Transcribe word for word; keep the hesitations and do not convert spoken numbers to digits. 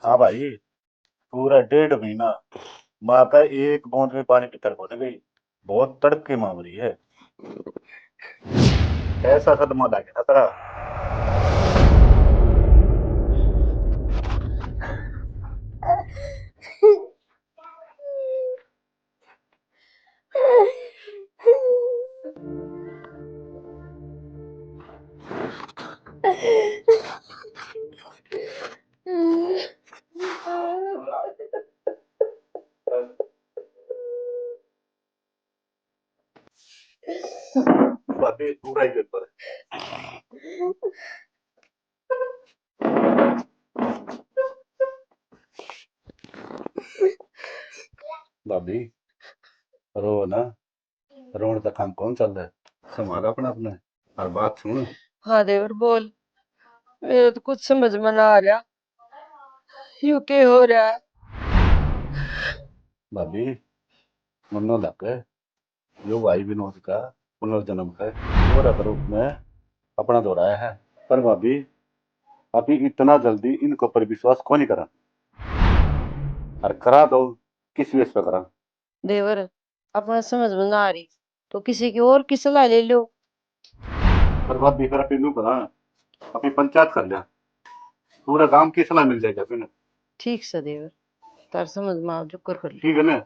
हाँ भाई, पूरा डेढ़ महीना माँ का एक बूंद भी पानी पीतर को नहीं गई। बहुत तड़प के मांग रही है। ऐसा सदमा लगे ना तेरा। भाभी, तू रही पेपर। भाभी, रो ना, रोण तक हम कौन चल रहा है? संभाल अपना अपने, और बात सुन। हाँ देवर, बोल। मेरे तो कुछ समझ में ना आ रहा, यू के हो रहा है? भाभी, मन्नो लग, यो भाई विनोद का पुनर्जन्म है, छोरा के रूप में अपना दोहराया है। पर भाभी, अभी इतना जल्दी इनके ऊपर विश्वास को नहीं करा, और करा दो, किस बेस पे करा? देवर, अपना समझ में ना आ रही, तो किसी की और की सलाह ले लो। पर भाभी, फिर अपनी नू करा, अपनी पंचायत कर लिया, पूरा गांव की सलाह मिल जाएगी अपने। ठीक से देवर, तार समझ में आ जो कर, कर ले। ठीक है ना?